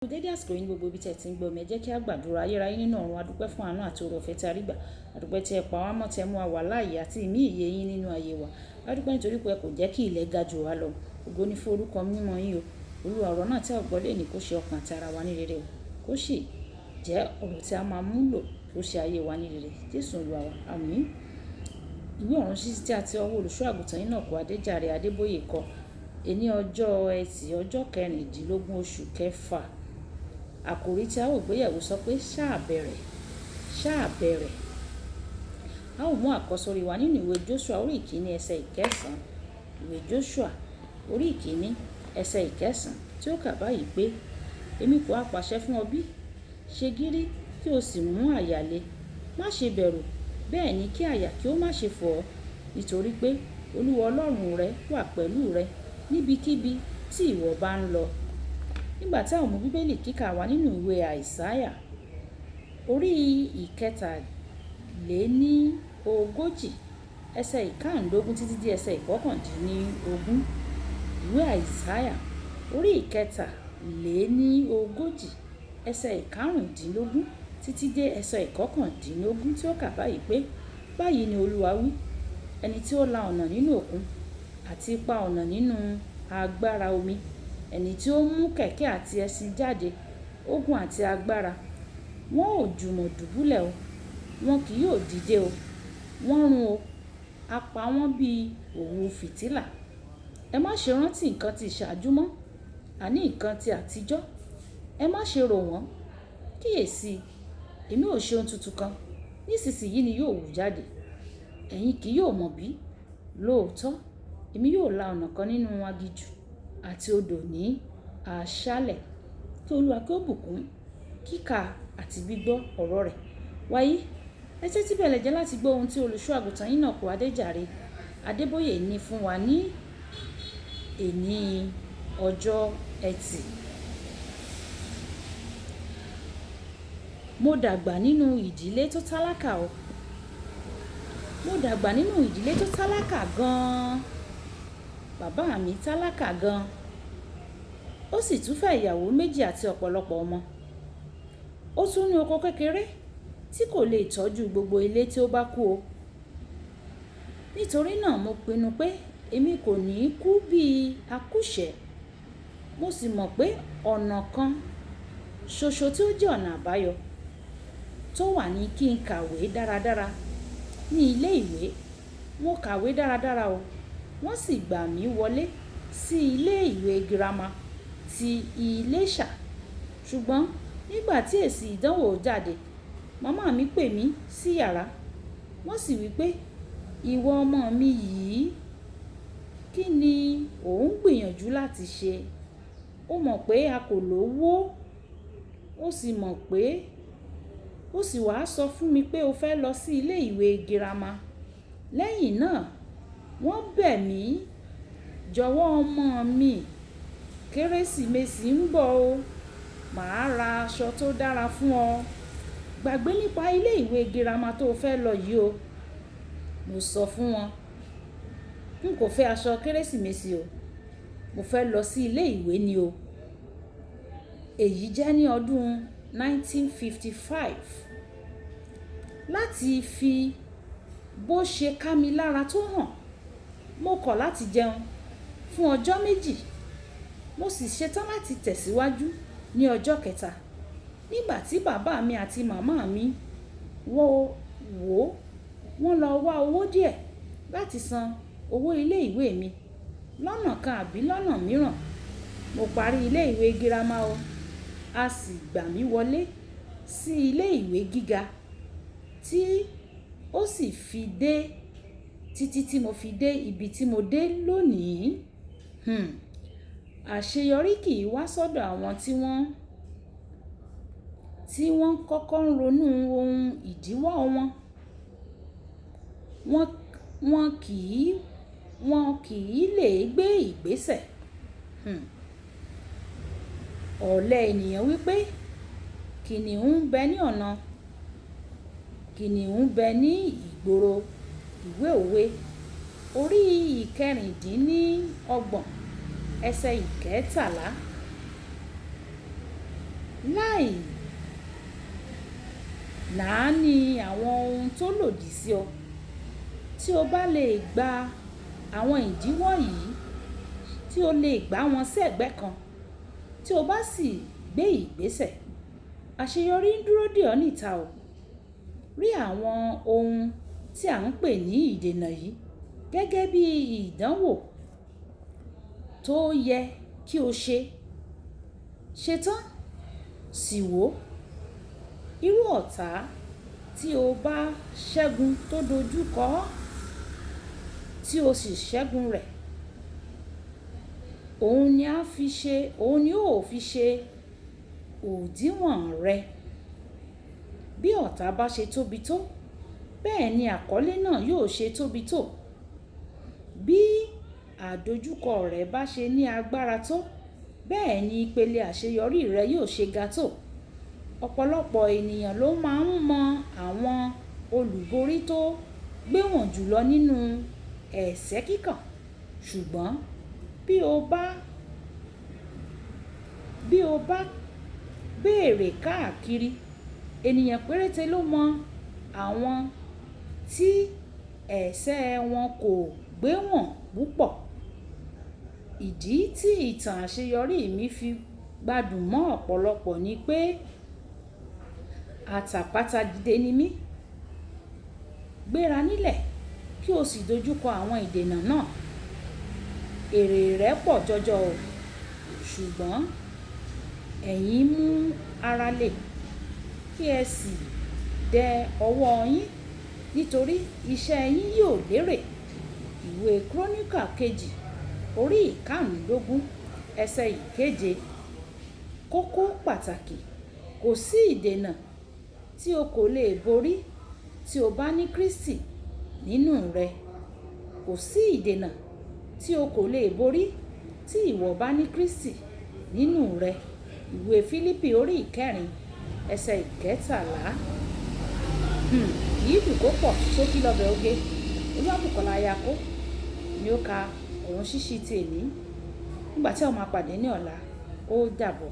Kú dédé àsìkò yìí ní gbogbo ibi tí ẹ ti ń gbọ́ mi. Ẹ jẹ́ kí a gbàdúrà. Ayérayé nínú ọ̀run. A dúpẹ́ fún àánú àti oore-ọ̀fẹ́ tí a rí gbà. A dúpẹ́ tí ẹ pa wá mọ́, tí ẹ mú wa wà láàyè àti ìmí ìyè yín nínú ayé wa. A dúpẹ́ nítorí pé ẹ kò jẹ́ kí ilẹ̀ ga jù wá lọ. Ògo ni fún orúkọ mímọ́ yín o. Olúwa, ọ̀rọ̀ náà tí a gbọ́ lónìí kó ṣe ọkàn àti ara wa ní rere o. Kó sì jẹ́ ọ̀rọ̀ tí a máa mú lò tó ṣe ayé wa ní rere. Jésù Olúwa wa. Àmín. Ìwé ọ̀run ṣíṣí tí a ti ọwọ́ olùṣọ́ àgùntàn Enoch Adéjàre Adébóyè kọ. Ení ọjọ́ Ẹtì, ọjọ́ kẹrìndínlógún oṣù kẹfà. Àkòrí tí a ó gbéyẹ̀wò sọ pé ṣáà bẹ̀rẹ̀, ṣáà bẹ̀rẹ̀. A ó mú àkọ́sórí wa nínú ìwé Joshua orí ìkíní ẹsẹ̀ ìkẹsàn. Ìwé Joshua orí ìkíní ẹsẹ̀ ìkẹsàn tí ó kà báyìí pé, "Èmi kò ha pàṣẹ fún ọ bí? Ṣe gírí kí o sì mú àyà le. Má ṣe bẹ̀rù, bẹ́ẹ̀ ni kí àyà kí ó má ṣe fò ọ́, nítorí pé Olúwa Ọlọ́run rẹ wà pẹ̀lú rẹ níbikíbi tí ìwọ bá ń lọ." Nígbà tí a ó mú Bíbélì kíkà wá nínú ìwé Àìsáyà orí ìkẹtàléní ogójì ẹsẹ̀ ìkarùndógún títí dé ẹsẹ̀ ìkọkàndínlógún. Ìwé Àìsáyà orí ìkẹtàléní ogójì ẹsẹ̀ ìkarùndínlógún títí dé ẹsẹ̀ ìkọkàndínlógún tí ó kà báyìí pé, "Báyìí ni Olúwa wí, ẹni tí ó la ọ̀nà nínú òkun àti ipa ọ̀nà nínú agbára omi, ẹni tí ó mú kẹ̀kẹ́ àti ẹṣin jáde, ogun àti agbára. Wọn ò jùmọ̀ dùbúlẹ̀ o, wọn kì yóò dìde o. Wọ́n run o, a pa wọ́n bí òwú fìtílà. Ẹ má ṣe rántí nǹkan tí ìṣáájú mọ́, àní nǹkan tí àtijọ́. Ẹ má ṣe rò wọ́n. Kíyèsi, èmi ó ṣe ohun tuntun kan, nísinsìnyí ni yóò wù jáde. Ẹ̀yin kì yóò mọ̀ bí. Lóòótọ́, èmi yóò la ọ̀nà kan nínú aginjù àti odò ní aṣálẹ̀." Kí Olúwa kí ó bùkún kíkà àti gbígbọ́ ọ̀rọ̀ rẹ̀. Wáyé, ẹ tẹ́tí bẹ̀lẹ̀ jẹ́ láti gbọ́ ohun tí olùṣọ́ àgùntàn Enoch Adéjàre Adébóyè ní fún wa ní èní ọjọ́ Ẹtì. Mo dàgbà nínú ìdílé tó tálákà o. Mo dàgbà nínú ìdílé tó tálákà gan. Bàbá mi tálákà gan. Ó sì tún fẹ́ ìyàwó méjì àti ọ̀pọ̀lọpọ̀ ọmọ. Ó tún ní oko kékeré tí kò lè tọ́jú gbogbo ilé tí ó bá kú o. Nítorí náà mo pinnu pé èmi kò ní kú bí akúṣẹ̀. Mo sì mọ̀ pé ọ̀nà kan ṣoṣo tí ó jẹ́ ọ̀nà àbáyọ tó wà ní kí n kàwé dáradára ní ilé ìwé. Mo kàwé dáradára o. Wọ́n sì gbà mí wọlé sí ilé ìwé girama ti Iléṣà. Ṣùgbọ́n nígbà tí èsì ìdánwò jáde, màmá mi pè mí sí yàrá. Wọ́n sì wí pé, "Ìwọ ọmọ mi yìí, kí ni ò ń gbìyànjú láti ṣe? O mọ̀ pé a kò lówó. O sì mọ̀ pé ó sì wá sọ fún mi pé o fẹ́ lọ sí ilé ìwé girama." Lẹ́yìn náà wọ́n bẹ̀ mí, "Jọ̀wọ́ ọmọ mi, Kérésìmesì ń bọ̀ o. Màá ra aṣọ tó dára fún ọ. Gbàgbé nípa ilé ìwé girama tó fẹ́ lọ yìí o." Mo sọ fún wọn, "N kò fẹ́ aṣọ Kérésìmesì o. Mo fẹ́ lọ sí ilé ìwé ni o." Èyí jẹ́ ní ọdún 1955. Láti fi bó ṣe ká mi lára tó hàn, mo kọ̀ láti jẹun fún ọjọ́ méjì. Mo sì ṣetán láti tẹ̀síwájú ní ọjọ́ kẹta. Nígbà tí bàbá mi àti màmá mi wò ó, wọ́n lọ wá owó díẹ̀ láti san owó ilé ìwé mi lọ́nà kan àbí lọ́nà mìíràn. Mo parí ilé ìwé girama o. A sì gbà mí wọlé sí ilé ìwé gíga tí ó sì fi dé títí tí mo fi dé ibi tí mo dé lónìí. Àṣeyọrí kì í wá sọ́dọ̀ àwọn tí wọ́n kọ́kọ́ ń ronú ohun ìdíwọ́ wọn. Wọn kì í lè gbé ìgbésẹ̀. Ọ̀lẹ ènìyàn wí pé, "Kìnnìún ń bẹ ní ọ̀nà, kìnnìún ń bẹ ní ìgboro." Ìwé òwe orí ìkẹrìndínlọ́gbọ̀n ẹsẹ̀ ìkẹtàlá. Láì nàání àwọn ohun tó lòdì sí ọ. Tí o bá lè gba àwọn ìdíwọ́ yìí, tí o lè gbá wọn sí ẹ̀gbẹ́ kan, tí o bá sì gbé ìgbésẹ̀, àṣeyọrí ń dúró dè ọ́ níta o. Rí àwọn ohun tí à ń pè ní ìdènà yìí gẹ́gẹ́ bí ìdánwò tó yẹ kí o ṣe. Ṣetán, sì wò irú ọ̀tá tí o bá ṣẹ́gun tó dojú kọ ọ́, tí o sì ṣẹ́gun rẹ̀. Òun ni a fi ṣe, òun ni ó fi ṣe òdiwọ̀n rẹ. Bí ọ̀tá bá ṣe tóbi tó, bẹ́ẹ̀ ni àkọlé náà yóò ṣe tóbi tó. Bí àdojúkọ rẹ bá ṣe ní agbára tó, bẹ́ẹ̀ ni ìpele àṣeyọrí rẹ yóò ṣe ga tó. Ọ̀pọ̀lọpọ̀ ènìyàn ló máa ń mọ àwọn olùborí tó gbéwọ̀n jùlọ nínú ẹ̀ṣẹ́ kíkàn. Ṣùgbọ́n bí o bá béèrè káàkiri, ènìyàn péréte ló mọ àwọn tí ẹ̀ṣẹ́ wọn kò gbéwọ̀n púpọ̀. Ìdí tí ìtàn àṣeyọrí mi fi gbádùn mọ́ ọ̀pọ̀lọpọ̀ ni pé àtàpàtà dìde ní mí. Gbéra nílẹ̀ kí o sì dojúkọ àwọn ìdènà náà. Èrè rẹ pọ̀ jọjọ o. Ṣùgbọ́n ẹ̀yin mú ara le kí ẹ sì dẹ ọwọ́ yín nítorí iṣẹ́ yín yóò lérè. Ìwé Kúrónìkà kejì orí ìkarùndínlógún ẹsẹ̀ ìkeje. Kókó pàtàkì: kò sí ìdènà tí o kò lè borí tí o bá ní Kristi nínú rẹ. Kò sí ìdènà tí o kò lè borí tí ìwọ bá ní Kristi nínú rẹ. Ìwé Fílípì orí ìkẹrin ẹsẹ̀ ìkẹtàlá. Kì í dùn kó pọ̀, ṣókí lọ́bẹ̀ oge. Olúwabùkọ́lá Ayako ni ó ka ọ̀run ṣíṣí ti èní. Nígbà tí a ó máa pàdé ní ọ̀la, ó dàbọ̀.